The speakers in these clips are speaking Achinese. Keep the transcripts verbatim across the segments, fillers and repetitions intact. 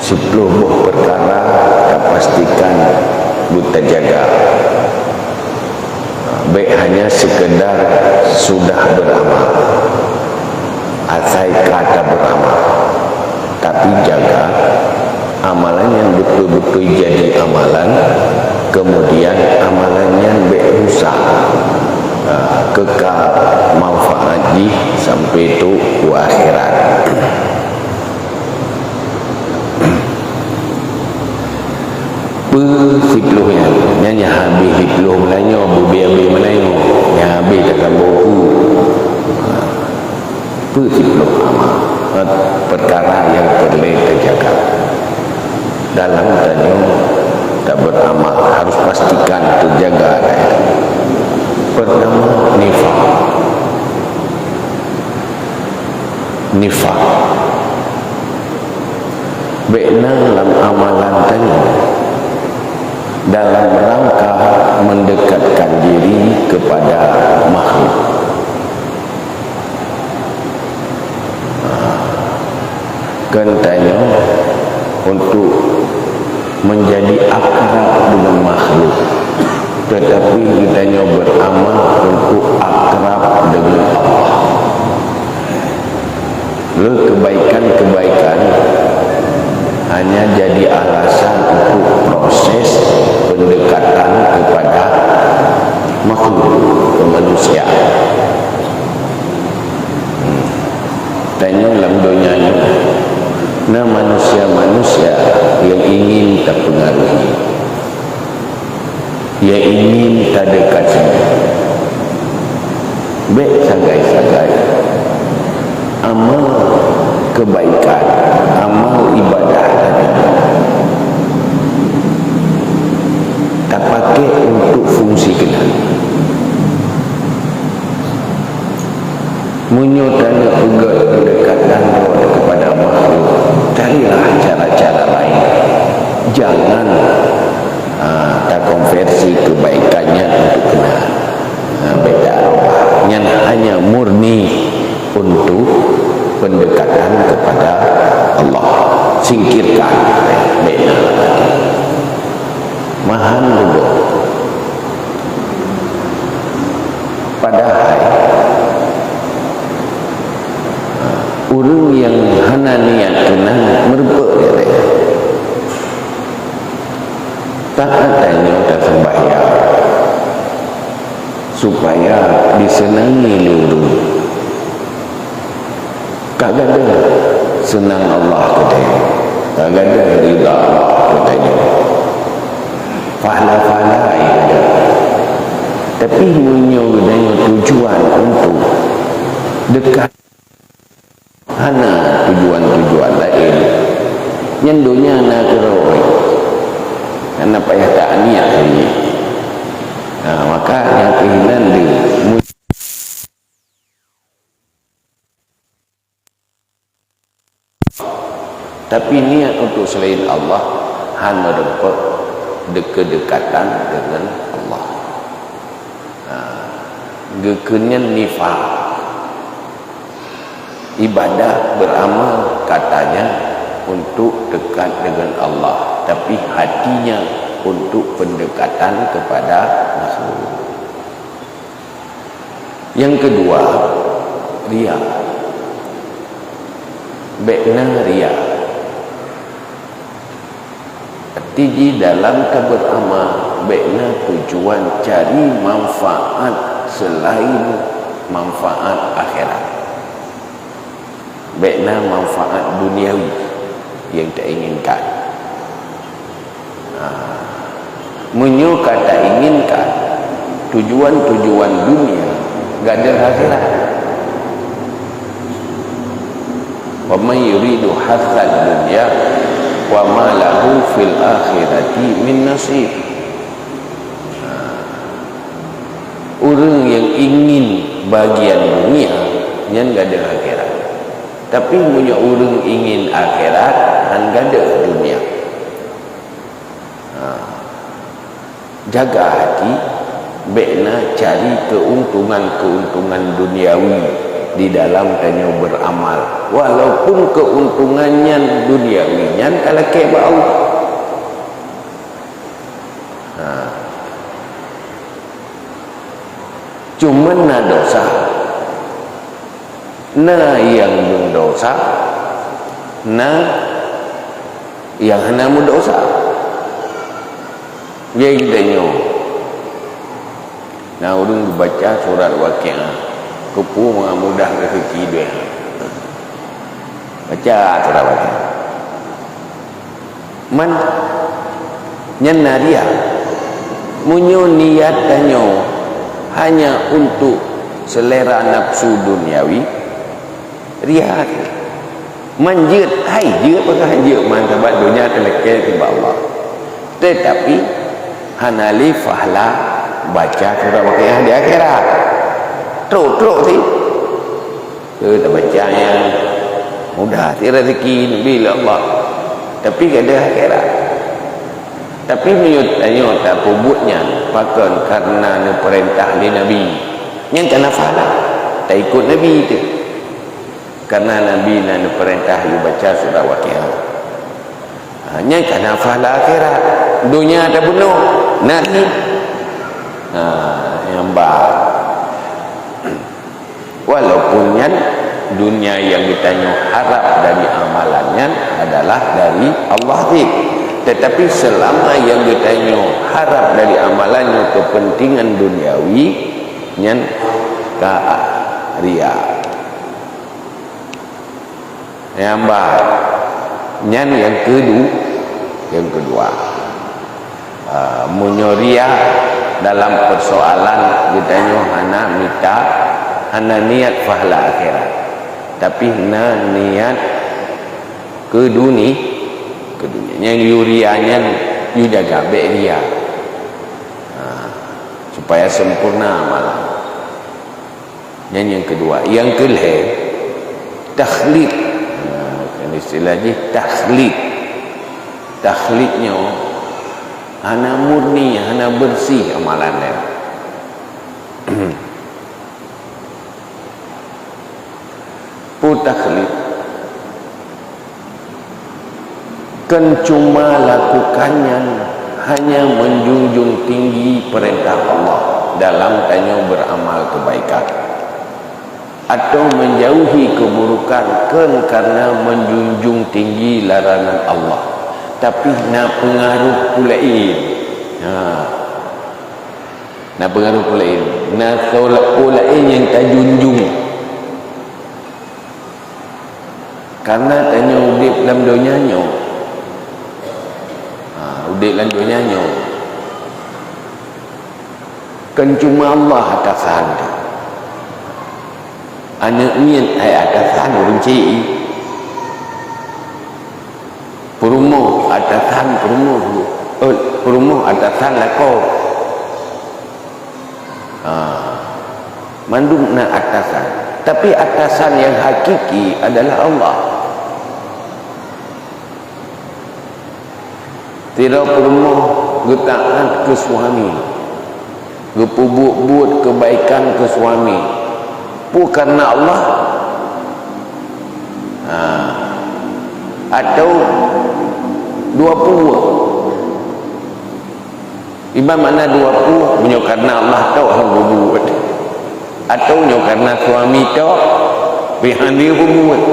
Siploh boh peukara tapastikan beutajaga. Bék hanya sekedar sudah beramal, asai ka taberamal, tapi jaga amalan nyan beutôi-beutôi jadi amalan, kemudian amalan nyan bék rusak, ha, kekal manfaat jih sampai trok u akhirat. Peue siploh nyan? Nyan nyang habéh siploh meulanyoe, bubé-bubé meulanyoe. Nyang habéh tasambong ku. Ha. Peue siploh amal? Ha, peukara nyang peureulée teujaga. Dalam tanyoe taberamal harus pastikan teujaga. Pertama, nifak. Nifak. Bék na lam amalan tanyoe dalam rangka mendekatkan diri kepada makhluk. Kon tanyoe untuk menjadi akrab dengan makhluk, tetapi geutanyoe beramal untuk akrab dengan Allah. Lé kebaikan-kebaikan hanya jadi alasan untuk proses pendekatan kepada makhluk, ke manusia. Hmm. Tanyoe lam donya nyoe na manusia-manusia yang ingin tapeungaruhi, yang ingin tadekati. Bék sagai-sagai amal kebaikan, amal ibadah tadi tapakai untuk fungsi keunan. Meunyoe tanyoe peugét pendekatan droe kepada makhluk, carilah cara-cara lain. Jangan, ah, takonversi kebaikan nyan untuk keunan. Ah, beda. Nyan hanya murni untuk pendekatan kepada Allah. Singkirkan. Beda. Mahan dulu. Padahai, ureuëng nyang hana niat keunan meureumpok lé. Taát tanyoe taseumbahyang supaya diseunangi lé ureuëng. Ka gadôh seunang Allah keu tanyoe, ka gadôh ridha Allah keu tanyoe. Pahala-pahala nyang gadôh. Tapi meunyoe geutanyoe tujuan untuk dekat, hana tujuan-tujuan laén, nyan donya na keurôi, hana payah taaniaya lé. Nah, maka nyang keuhinan lé. Tapi niat untuk selain Allah hana meureumpok kedekatan dengan Allah. Ha, geukheun nyan nifak. Ibadah beramal katanya untuk dekat dengan Allah, tapi hatinya untuk pendekatan kepada makhluk. Nyang keudua, ria. Bék na ria. Arti jih dalam tabeuet amal, bék na tujuan cari manfaat seulain manfaat akhirat. Bék na manfaat duniawi nyang tainginkan. Ha. Meunyoe ka tainginkan tujuan-tujuan dunia, gadôh akhirat. "Wa man yuridu hazzad dunya wa ma lahu fil akhirati min nasib." Ha. Ureuëng nyang ingin bagian dunia, nyan gadôh akhirat. Tapi meunyoe ureuëng ingin akhirat, han gadôh dunia. Ha. Jaga hati, bék na cari keuntungan-keuntungan duniawi. di dalam tanyoe beuramal, walaupun keuntungan nyan duniawi nyan ka lakée bak Allah. Ha. Cuman na desya. Na nyang meudesya, na nyang hana meudesya. Jadi geutanyoe, na ureuëng geubaca surat Waqiah, keupeue mangat mudah raseuki deh. Baca surat Waqiah. Man, nyan na riya. Meunyoe niat tanyoe hanya untuk selera nafsu duniawi, riya. Man jeuet, hai jeuet, pakon han jeuet, man sabab donya teulakée nibak Allah. Tetapi hana lé pahala baca surat Waqiah di akhirat. Trok-trok sih. Eh, tabaca nyan mudah, ti raseuki neubi lé Allah. Tapi ka deuh akhirat. Tapi meunyoe tanyoe tapeubuet nyan pakon kareuna neupeurintah lé Nabi, nyan ka na pahala. Taikot Nabi teuh. Kareuna Nabi na neupeurintah yue baca surat Waqiah. Ha, nyan ka na pahala akhirat. Donya tabunoe, na lé. Ha, nyang ba. Walaupun nyan, dunia nyang geutanyoe harab dari amalan nyan adalah dari Allah cit. Tetapi selama nyang geutanyoe harab dari amalan nyoe kepentingan duniawi, nyan ka riya. Nyang ba, nyan nyang keudu-, nyang keudua. Ah, meunyoe riya dalam persoalan geutanyoe hana mita, hana niat pahala akhirat, tapi na niat keu duni-, keu dunia. Nyang yue riya nyan yue jaga bék riya. Ah, supaya sempurna amalan. Nyan nyang keudua. Nyang keulhée, takhlid. Nah, kan istilah jih takhlid. Takhlid nyoe hana murni, hana beureuséh amalan nyan. Peue takhlid? Kon cuma lakukan nyan hanya menjunjung tinggi perintah Allah dalam tanyoe beuramal keubaikan, atau menjauhi keuburukan kon kareuna menjunjung tinggi larangan Allah, tapi na peungaruh peue laén. Ha. Na peungaruh peue laén. Na soe la-, peue laén nyang tajunjung. Kareuna tanyoe udeb lam donya nyoe. Ha, udeb lam donya nyoe. Kon cuma Allah atasan teuh. Aneuëk miet hai atasan ureuëng cit. Peurumoh atasan peurumoh, eh, peurumoh atasan lakoe. Ha. Mandum na atasan. Tapi atasan nyang hakiki adalah Allah. Sidroe peurumoh geutaát keu suami, geupeubuet-buet keubaikan keu suami, peue kareuna Allah? Ha. Atau dua peubuet. Iban makna dua peubuet, meunyoe kareuna Allah tok han peubuet. Atau nyoe kareuna suami tok, pih han peubuet.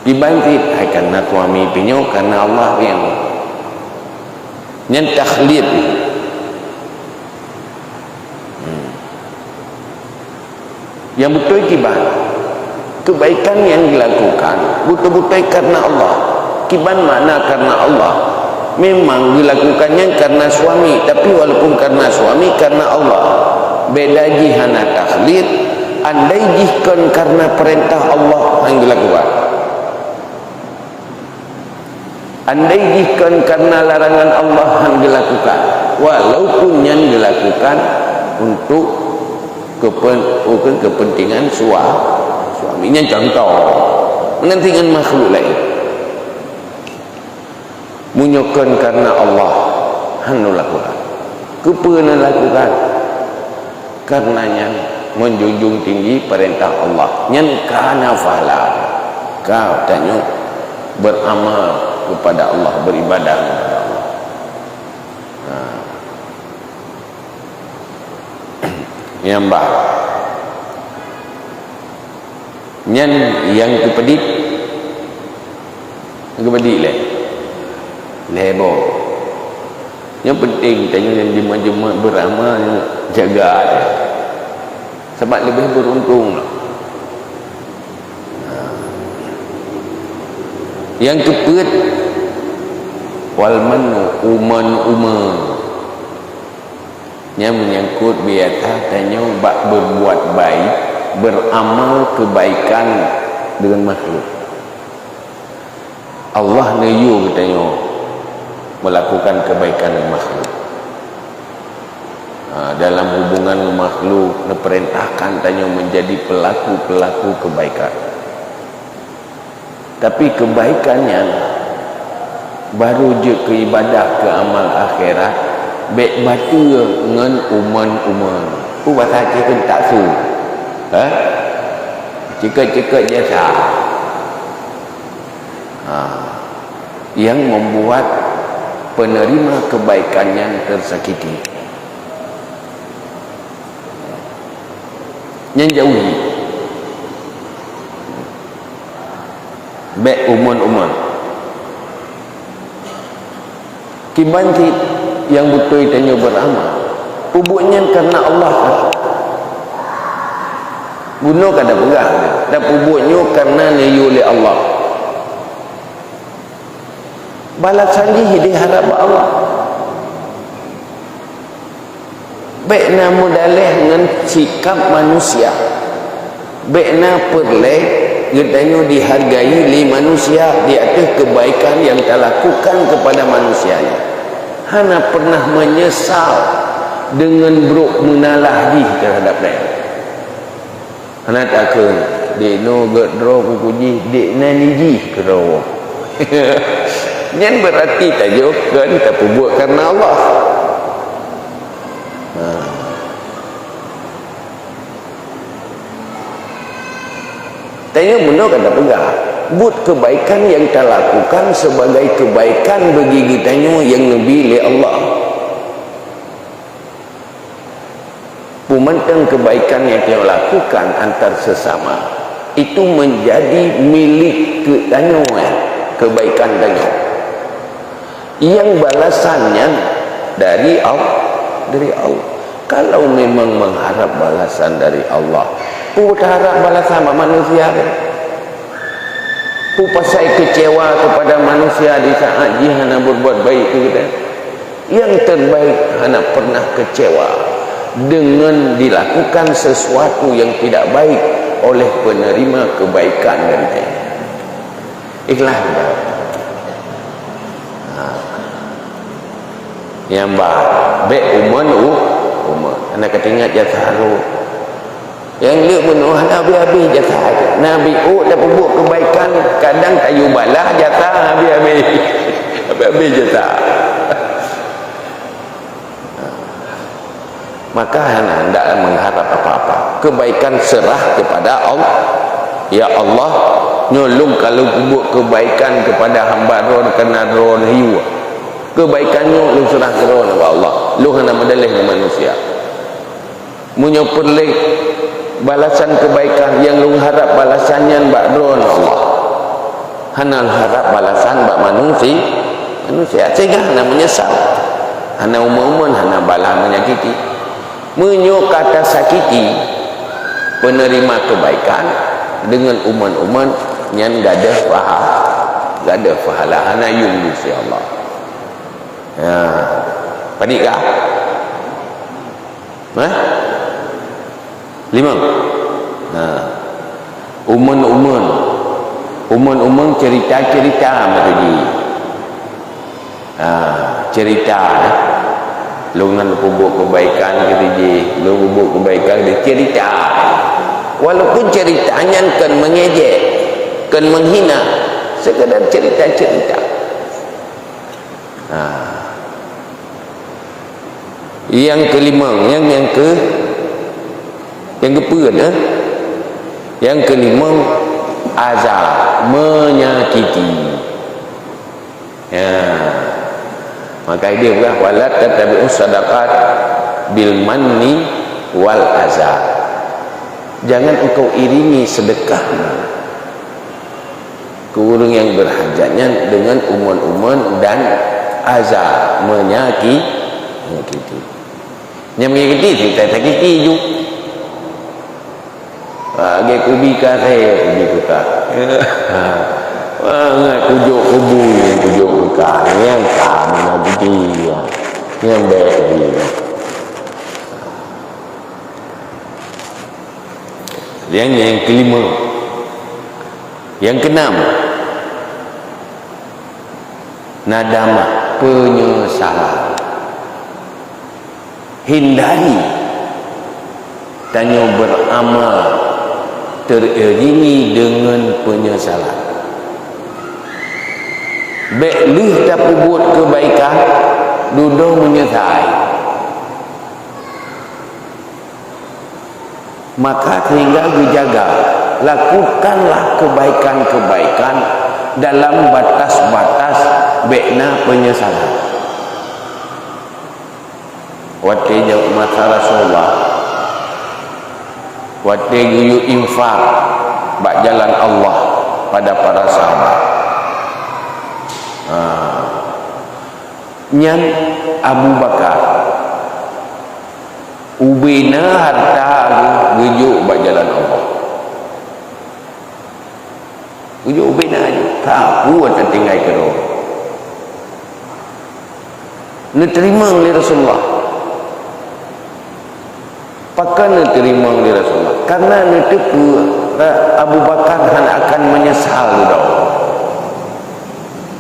Iban cit, hai kareuna suami pih nyoe, kareuna Allah pih nyoe. Nyan takhlid. Hmm. Nyang beutôi kiban, keubaikan nyang geulakukan beutôi-beutôi kareuna Allah. Kiban makna kareuna Allah? Memang geulakukan nyan kareuna suami, tapi walaupun kareuna suami, kareuna Allah. Beda jih hana takhlid, andai jih kon kareuna peurintah Allah han geulakukan. Andai jih kon kareuna larangan Allah han geulakukan, walaupun nyan geulakukan untuk kepen-, untuk kepentingan sua-, suami. Nyan contoh, meunan cit ngon makhluk laén. Meunyoe kon kareuna Allah han neulakukan, keupeue neulakukan? Kareuna nyan Menjunjung tinggi perintah Allah. Nyan ka nafala. Ka tanyoe beramal kepada Allah, beribadah kepada Allah. Ha. Nyang bah. Nyan nyang keupeudiet. Nyang keupeudiet lé. Lhèe boh. Nyang penting tanyoe nyang jimat-jimat beramal, jaga. Sabab leubeh beruntung. Nyang keupeuet, wal mannu, uman-uman. Nyan meunyangkot biasa tanyoe bak berbuat baik, beramal kebaikan dengan makhluk. Allah neuyue geutanyoe melakukan kebaikan ngon makhluk. Ha, dalam hubungan ngon makhluk, neupeurintahkan tanyoe menjadi pelaku-pelaku kebaikan. Tapi kebaikan nyan baru jeuet keu ibadah, keu amal akhirat, bèk bateue ngon uman-uman. Peue basa Aceh kheun taksu? Ha? Ceukeut-ceukeut jasa. Ha, yang membuat penerima kebaikan nyan tersakiti. Nyan jauhi. Bèk uman-uman. Kiban cit nyang beutôi tanyoe beuramal, peubuet nyan kareuna Allah. Bunoe ka tapeugah, tapeubuet nyoe kareuna neuyue lé Allah. Balasan jih diharab bak Allah. Bèk na meudaléh ngon sikap manusia. Bèk na peureulèe geutanyoe dihargai lé manusia di ateueh keubaikan nyang talakukan keupada manusia nyan. Hana peureunah meunyeusal deungon brok meunalah jih teuhadap lé. Hana takheun, "Dek nyoe gèt droe kuku jih, dek na nijih keudroe." Nyan beurati tajok kheun tapeubuet kareuna Allah. Ha. Tanyoe bunoe ka tapeugah, buet keubaikan nyang talakukan sebagai keubaikan bagi geutanyoe nyang neubi lé Allah. Peumantong keubaikan nyang tanyoe lakukan antar sesama, itu menjadi milék keu tanyoe, keubaikan tanyoe. Nyang balasan nyan dari Al-, dari Allah. Kalau memang mengharap balasan dari Allah, peue taharap balasan bak manusia teuh? Peue pasai keucewa keupada manusia di saat jih hana berbuat baik keu geutanyoe? Yang terbaik hana pernah kecewa dengan dilakukan sesuatu yang tidak baik oleh penerima kebaikan dari Allah. Ikhlas. Ha. Nyang ba, bèk umeuen u-, umeuen. Hana ka teuingat jasa lôn. Nyang lheueh bunoe hana habéh-habéh jasa. Nabi ôk tapeubuet keubaikan, kadang tayue balah jasa habéh-habéh. Habéh-habéh jasa. Maka hana handak mengharap apa-apa. Keubaikan serah kepada Allah. Ya Allah, nyoe lôn ka lôn peubuet keubaikan kepada hamba Droe keunan Droe neuyue. Keubaikan nyoe lôn serah keu Droe, ya Allah. Lôn hana meudaléh ngon manusia. Meunyoe peureulèe balasan keubaikan, nyang lôn harap balasan nyan bak Droe, ya Allah. Hana harap balasan bak manusi-, manusia. Sehingga hana meunyeusal. Hana umeuen-umeuen, hana balah menyakiti. Meunyoe ka tasakiti penerima keubaikan deungon umeuen-umeuen, nyan gadôh paha-, gadôh pahala, hana yuem di sisi Allah. Ya. Padit kah? Hah? Limong? Ha. Umeuen-umeuen. Umeuen-umeuen cerita-cerita meutuji. Ha, cerita, eh. Lôn nyan peubuet keubaikan keu jih, lôn peubuet keubaikan keu jih, cerita. Walaupun cerita nyan kon meungejek, kon meunghina, sekadar cerita-cerita. Ha. Nyang keulimong, nyang, nyang keu-, Nyang keupeuet, eh? Nyang keulimong, aza, menyakiti. Ya. Maka dia peugah, "Wala tattabi'us sadaqat bil manni wal aza." Jangan engkau iringi sedekah keu ureuëng nyang berhajat nyan dengan umon-umon dan aza, menyaki-, menyakiti. Nyang meunyo geuti, seutai sakiti ju. Ha, lagée kubi ka, saya kubi kuka. Ha, ngat kujok kubu, kujok kuka. Nyang ka meunyo geuti, ya. Nyang baik tadi. Nyang, nyang kelima. Nyang keenam. Nadamah, penyesalan. Hindari tanyoe beramal teriringi dengan penyesalan. Bék lheueh tapeubuet keubaikan, dudoe meunyeusai. Maka sehingga geujaga, lakukanlah keubaikan-keubaikan dalam batas-batas bék na penyesalan. Watée jameun masa Rasulullah, watée geuyue infak bak jalan Allah pada para sahabat. Ha. Nyan Abu Bakar, ubena harta geujok bak jalan Allah. Geujok ubena jih, ka peue tatinggai keudroe. Neuteurimong lé Rasulullah. Pakon neuteurimong lé Rasulullah? Karena neuteupeue Abu Bakar hana akan meunyeusal dudoe.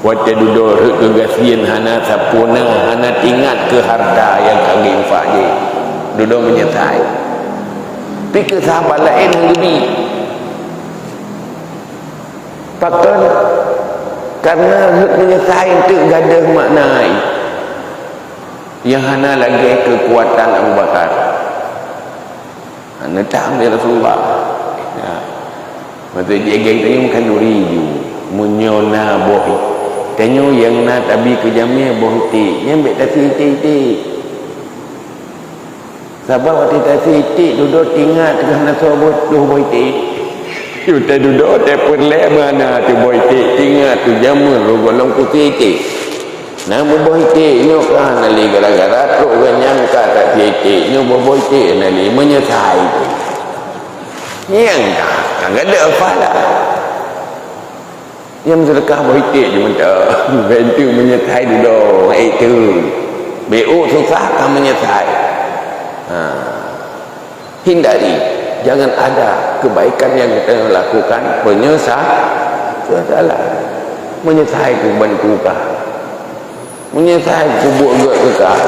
Watée dudoe rhot keu gasien hana sapeue na, hana teuingat keu harta nyang ka geuinfak jih. Dudoe meunyeusai. Pi keu sahabat laén han geubi. Pakon? Karena rhot meunyeusai teuk gadôh makna nyang hana lagée keukuatan Abu Bakar. Hana tam lé Rasulullah. Ya. Maksud jih, geng tanyoe khanduri ju. Meunyoe na boh, tanyoe nyang na tabi keu jamé boh iték, nyan bék tasi iték-iték. Sabab watée tasi iték, dudoe teuingat keu hana soe boh, boh iték. Yue teududoe, teupeureulee meuhana teuboh iték, teuingat teu jamé lôn gohlom kusi iték. Na meuboh iték nyoe ka hana lé gara-gara trok geuh nyang ka that iték nyoe boh-boh iték hana lé meunyeusai tu. Nyang ka, ka gadôh pahala. Nyang meuseudeukah boh iték jih mantong. Bék enteuk meunyeusai dudoe, hai tu. Bék ôk susah ka meunyeusai. Ha. Hindari, jangan ada kebaikan yang kita lakukan penyesa-, penyesalan. Meunyeusai keu bantu kah. Meunyeusai keu buet gét keu kah.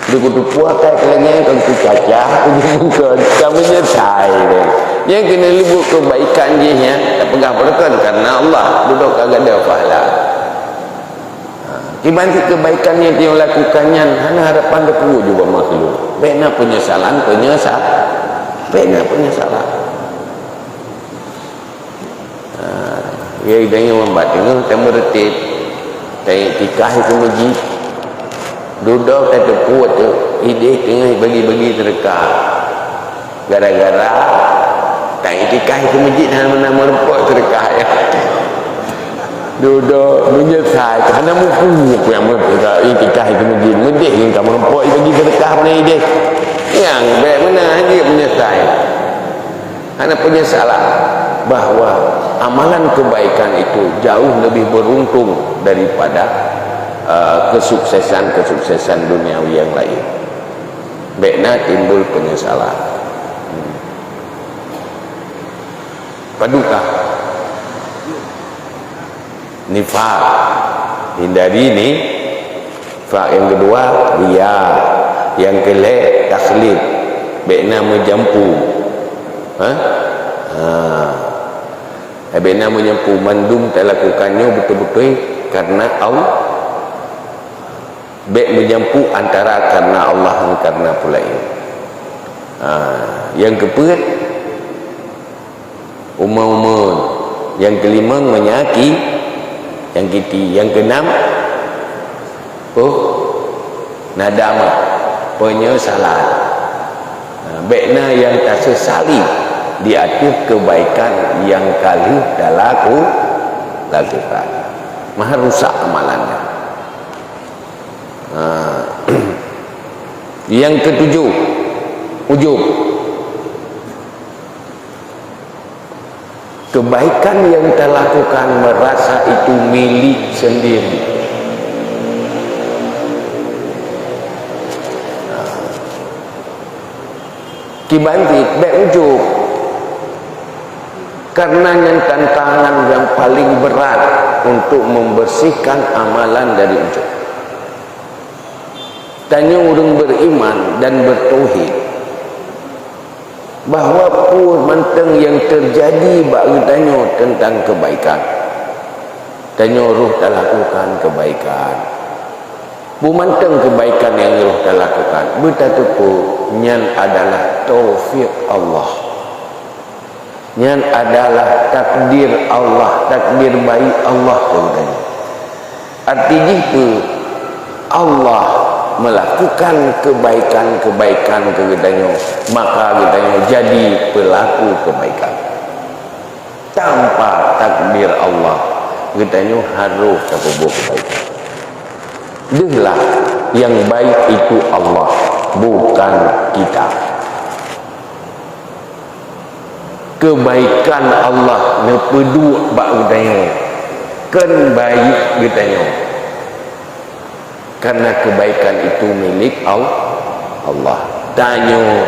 Di kutupeue akai keuleungieng keu kucacah, kubuka, ka meunyeusai deh. Nyang keuneuk lé buet kebaikan jih nyan, tapeugah beureukat karena Allah, dudoe ka gadôh pahala. Ha, kiban cit kebaikan nyang tanyoe lakukan nyan hana harapan teupeue ju bak makhluk. Bék na peunyesalan, peunyesalan. Bék na peunyesalan. Ha, ya, tanyoe bak teungoh tameureuteb, taiktikaf keu meuseujid. Dudoe ka teupeue tu, ideh teungoh bagi-bagi seudeukah. Gara-gara taiktikaf keu meuseujid hana meurumpok seudeukah nyan. Dudoe meunyeusai, hana muphom peue nyang meureumpok iktikaf keu meuseujid. Meudeh ngon ka meurumpok bagi seudeukah meunan ideh. Nyang bék meunan jeuet meunyeusai. Hana penyesalan bahwa amalan kebaikan itu jauh lebih beruntung daripada, eh, kesuksesan-kesuksesan duniawi yang lain. Bék na timbul penyesalan. Hmm. Padukah? Nifak. Hindari nifak. Nyang keudua, riya. Nyang keulhèe, takhlid. Bék na meujampu. Ha? Ha. Bék na meujampu. Mandum talakukan nyoe beutôi-beutôi karena Allah. Bék meujampu antara karena Allah ngon karena peue laén. Ah, nyang keupeuet, umeuen-umeuen. Nyang keulimong, menyaki-, nyang kiti. Nyang keunam, oh, nadamah, penyesalan. Ah, bék na nyang tasesali di ateueh keubaikan nyang ka lheueh talaku-, lakukan. Meuhan rusak amalan nyan. Ah, nyang keutujoh, ujub. Keubaikan nyang talakukan meurasa itu milék seundiri. Kiban cit bék ujub, kareuna nyan tantangan nyang paleng brat untuk membersihkan amalan dari ujub. Tanyoe ureuëng beriman dan bertauhid, bahwa peue mantong nyang teujadi bak geutanyoe teuntang keubaikan, tanyoe roh talakukan keubaikan. Peue mantong keubaikan nyang roh talakukan, beutateupeue nyan adalah taufik Allah. Nyan adalah takdir Allah, takdir baik Allah keu geutanyoe. Arti jih peue? Allah melakukan kebaikan-kebaikan keu geutanyoe, maka geutanyoe jadi pelaku kebaikan. Tanpa takdir Allah, geutanyoe harôh tapeubuet kebaikan. Deuhlah, nyang baik itu Allah, bukan kita. Kebaikan Allah neupeuduek bak geutanyoe, kon baik geutanyoe. Karena kebaikan itu milik Al-, Allah. Tanyoe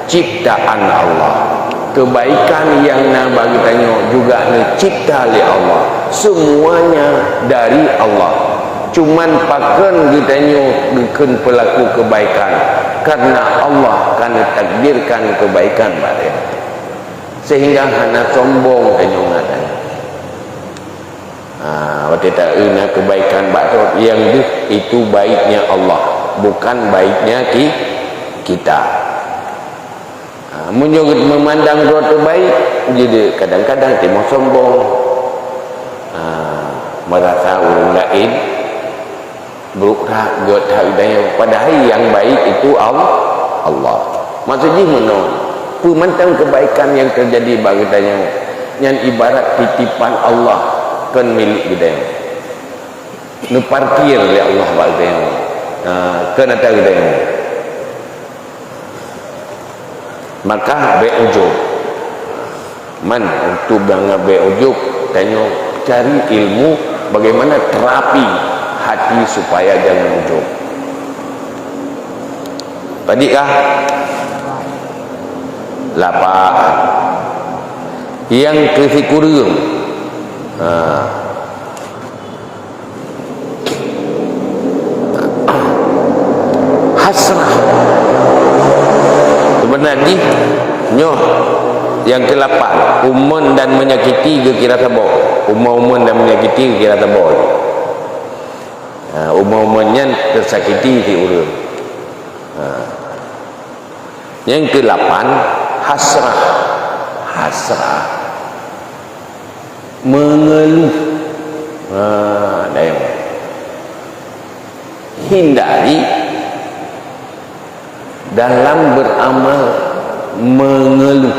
ciptaan Allah. Kebaikan nyang na bak geutanyoe juga neucipta lé Allah. Semuanya dari Allah. Cuman pakon geutanyoe geukheun pelaku kebaikan, karena Allah ka neutakdirkan kebaikan bak geutanyoe. Sehingga hana sombong tanyoe ngon tanyoe. Ha, watée taeu na kebaikan bak droe, nyang deuh itu baiknya Allah, bukan baiknya ki-, kita. Ha, meunyoe meumandang droe teuh baik, jadi kadang-kadang timoh sombong. Ha, meurasa ureuëng laén brok that, gét that geutanyoe, padahai nyang baik itu Al-, Allah. Maksud jih meunoe, peue mantong kebaikan nyang teujadi bak geutanyoe, nyan ibarat titipan Allah, kon milék geutanyoe. Neuparkir lé Allah bak geutanyoe. Ha, kon ata geutanyoe. Maka bék ujub. Man, untuk bangat bék ujub, tanyoe cari ilmu bagaimana terapi hati supaya jangan ujub. Padikah? Lapan. Nyang keusikureueng. Ha. Hasrah. Sebenarnya nyoe nyang keulapan, umeuen dan menyakiti geukira saboh. Umeuen-umeuen dan menyakiti geukira saboh. Ha, umeuen-umeuen nyan teusakiti si ureuëng. Ha. Nyang keulapan, hasrah. Hasrah. Mengeluh. Ha, dayang. Hindari dalam beramal mengeluh.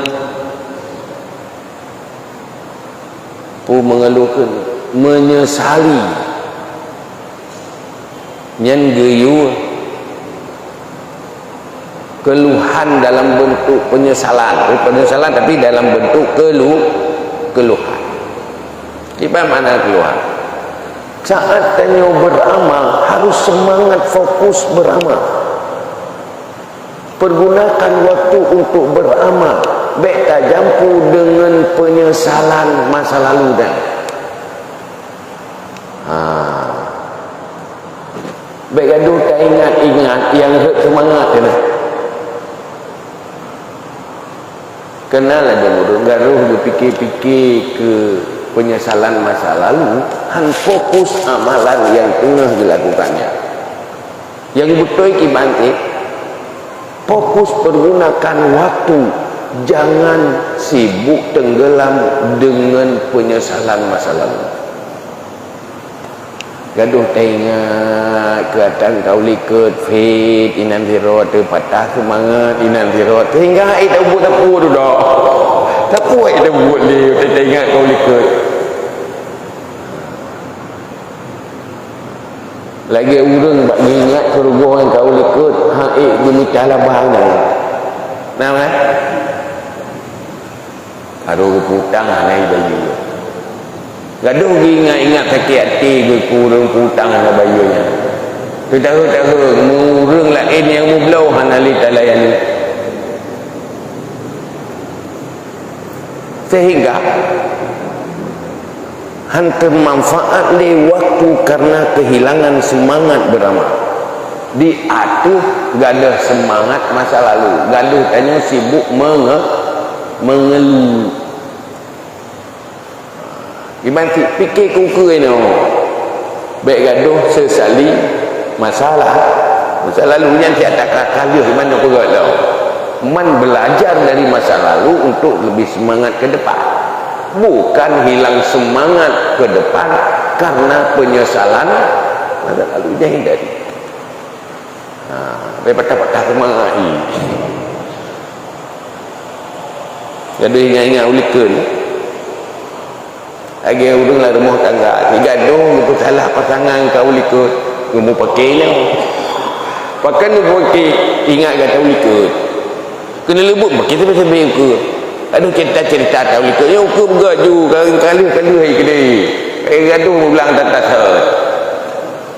Peue mengeluh kheun? Menyesali. Nyan geuyue keluhan dalam bentuk penyesalan. Bukan penyesalan, tapi dalam bentuk kelu-, keluhan. Apa makna keluhan? Saat tanyoe beramal, harus semangat fokus beramal. Pergunakan waktu untuk beramal. Bék tajampu dengan penyesalan masa lalu dan. Ha. Bék gadoh taingat-ingat nyang rhot seumangat keunan. Keunan ladôm ureuëng gadoh geupike-pike keu penyesalan masa lalu, han fokus amalan nyang teungoh geulakukannya. Nyang beutôi kiban cit, Fokus pergunakan waktu, jangan sibuk tenggelam dengan penyesalan masa lalu. Gadoh teuingat keuadaan ka u likot, fit, inan sidroe teupatah seumangat, inan sidroe teuingat, eh, tabuet sapeue dudoe. Sapeue, eh, tabuet lé, teuingat ka u likot. Lagèe ureueng bak geuingat keurugoh nyang ka u likot, han ék geumita laba nyan. Nah, eh? Harôh geupeu-utang hana jibayeue. Gadoh geuingat-ingat sakét até geuh keu ureueng peu-utang hana bayeue nyan. Teutaheu-taheu, meu ureueng laén nyang meubloe hana lé talayani. Sehingga han teumanfaat lé waktu karena kehilangan semangat beramal. Di ateueh gadoh seumangat masa lalu, gadoh tanyoe sibuk menge-, mengeluh. Iban cit pike keu ukeue inoe. Bèk gadoh seusali masa la-, masa lalu nyan cit ata ka, ka lheueh iman nyoe peugah lom. Man belajar dari masa lalu untuk lebih semangat ke depan. Bukan hilang semangat ke depan karena penyesalan masa lalu. Jangan hindari. Ha, bèk patah-patah seumangat, ih. Gadoh ingat-ingat u likot. Lagèe ureueng lam rumoh tangga, sigadoh geupeusalah pasangan ka u likot, geumeupaké nyoe. Pakon geumeupaké, ingat gata u likot. Keuneuk leubuet paké sabe-sabe ukeue. Adoh cerita-cerita ata u likot, nyoe ukeue peugah ju, ka, ka lheueh, ka lheueh hai keudéh. Eh, gadoh ulang tatasot.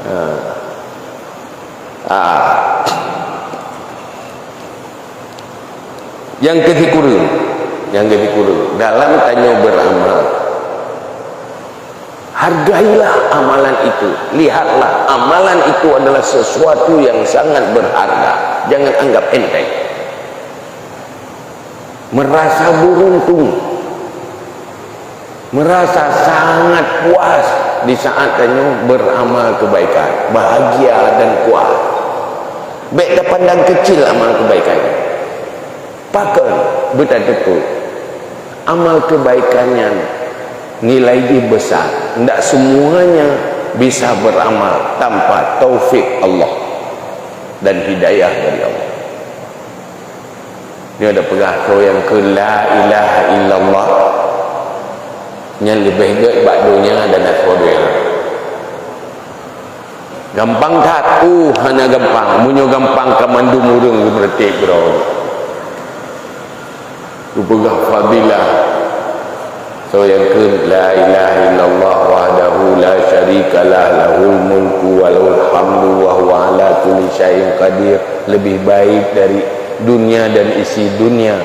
Ha. Ah. Nyang keusikureueng, nyang keusikureueng, dalam tanyoe beramal, hargailah amalan itu. Lihatlah, amalan itu adalah sesuatu yang sangat berharga. Jangan anggap enteng. Merasa beruntung. Merasa sangat puas di saat tanyoe beramal kebaikan, bahagia dan puas. Bèk tapandang kecil amal kebaikan. Pakon? Beutateupeue, amal kebaikan nyan nilai jih besar. Ndak semuanya bisa beramal tanpa taufik Allah dan hidayah dari Allah. Nyoe tapeugah, soe nyang kheun la ilaha illallah, nyan leubeh gèt bak donya dan asoe donya. Gampang that? Uh, hana gampang. Meunyoe gampang, ka mandum ureueng geumeureuték droe. Geupeugah fadilah. Soe nyang kheun la ilaha illallah wahdahu la syarikalah, lahul mulku wa lahul hamdu wa huwa ala kulli syai'in qadir, lebih baik dari dunia dan isi dunia.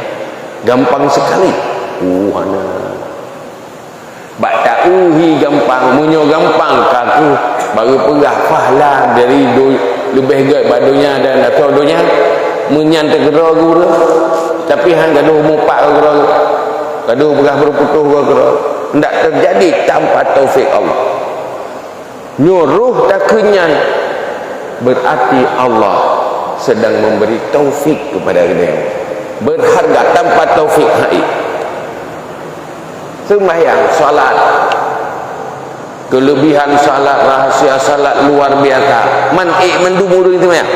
Gampang sekali. Uh, hana. Bak taeu hi gampang, meunyoe gampang ka kheueh bak geupeugah fahla dari do-, leubeh gèt bak donya dan asoe donya, meunyan teukeudroe geuh ureueng, tapi han gadoh mupak keudroe. Gadoh peugah beureuputoh keudroe, ndak teujadi tanpa taufik Allah. Nyoe roh takheun nyan, berarti Allah sedang memberi taufik kepada geutanyoe. Berharga, tanpa taufik hai. Seumbahyang, salat, kelebihan salat, rahasia salat luar biasa. Man ék mandum ureueng seumayang.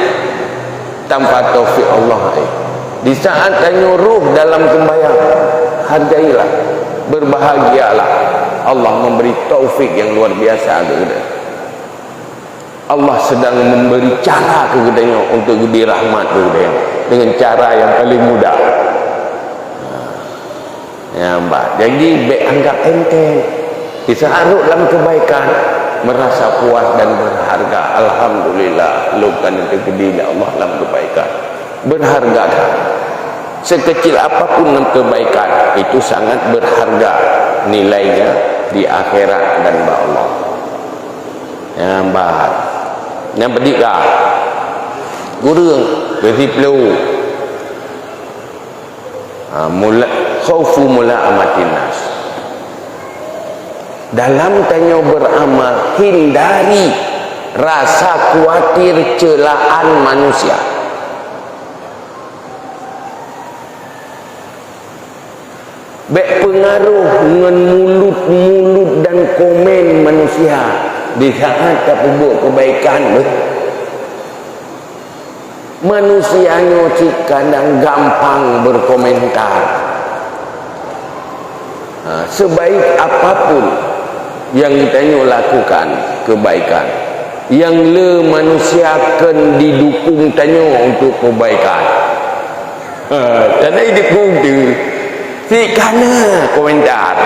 Tanpa taufik Allah, eh. Di saat tanyoe roh dalam sembahyang, hargailah, berbahagialah. Allah memberi taufik yang luar biasa keu geutanyoe. Allah sedang memberi cara keu geutanyoe untuk geubri rahmat keu geutanyoe dengan cara yang paling mudah. Nyan bah. Jadi, bèk anggap enteng. Di saat rhot lam kebaikan, merasa puas dan berharga. Alhamdulillah, lôn ka neuteukeudi lé Allah lam kebaikan. Berharga that. Sekecil apapun kebaikan, itu sangat berharga nilainya di akhirat dan bak Allah. Nyan bah. Nyan peudiek ka. Kureueng, beusiploh. Ha, mula-, khaufu mula'amatin nas. Dalam tanyoe beramal, hindari rasa khawatir celaan manusia. Bék peungaroh ngon mulut-mulut dan komen manusia di saat tapeubuet keubaikan. Manusia nyoe cit kadang gampang berkomentar. Ha, sebaik apapun yang tanyoe lakukan kebaikan, nyang le manusia kön didukung tanyoe untuk kebaikan. Ha, tanyoe didukung tu, si kana komentar.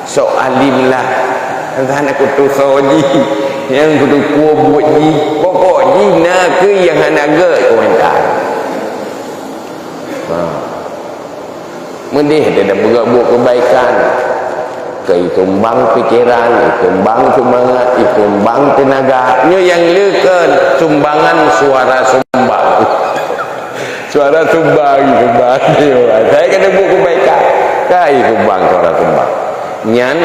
Sok alim lah, hana kutusoe jih, nyang kutupeue buet jih. Pokok jih na keuh nyang hana gét komentar. Ha. Meudeh dia dah buet-buet kebaikan. Keu itumbang pikiran, itumbang seumangat, itumbang teunaga. Nyoe nyang le kön sumbangan suara sumbang. Suara sumbang, sumbang. Saya kena buat kebaikan. Kai sumbang suara sumbang. Nyan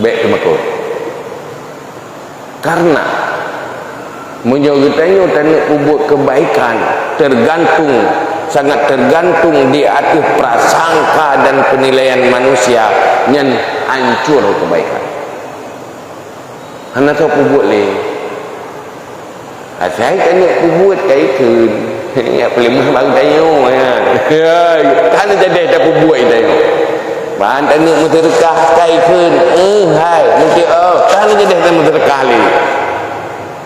bék teumakot. Karena meunyoe geutanyoe taneuk peubuet keubaikan, tergantung, sangat tergantung di ateueh prasangka dan penilaian manusia, nyan hancor keubaikan. Hana soe peubuet lé. Asai taneuk peubuet kai kheun. Nyak peuleumah bang tanyoe nyan. Ya, hana jadeh tapeubuet tanyoe. Ban taneuk meuseudeukah kai kheun. Eh, hai, meuti oh, hana jadeh taneuk meuseudeukah lé.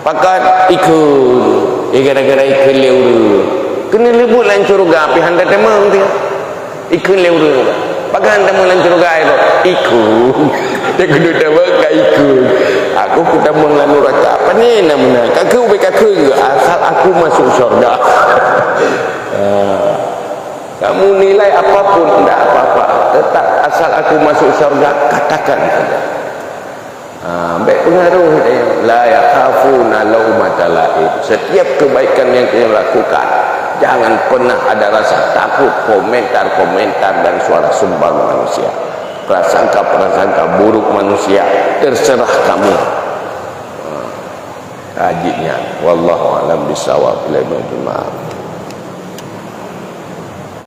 Pakat ikheun. Eh, gara-gara ikheun lé ureueng. Keuneuk lé buet lam syeuruga pih hana tamong teuh. Ikheun lé ureueng. Pakat tamong lam syeuruga itu. Ikheun. Dia kudu tamong ka ikheun. Aku kutamong lam nuraka. Pane na meunan? Ka keu ka keu asal aku masuk syurga. Ah. Kamu nilai apapun, tidak apa-apa. Tetap asal aku masuk syurga, katakan saja. Ah, bék pengaruh dia. La yakhafuna laumata laim. Setiap kebaikan yang kita lakukan, jangan pernah ada rasa takut komentar-komentar dan suara sumbang manusia. Prasangka-prasangka buruk manusia, terserah kamu. Ah, jih nyan. Wallahu a'lam bishawab. Ilaihi jamaah.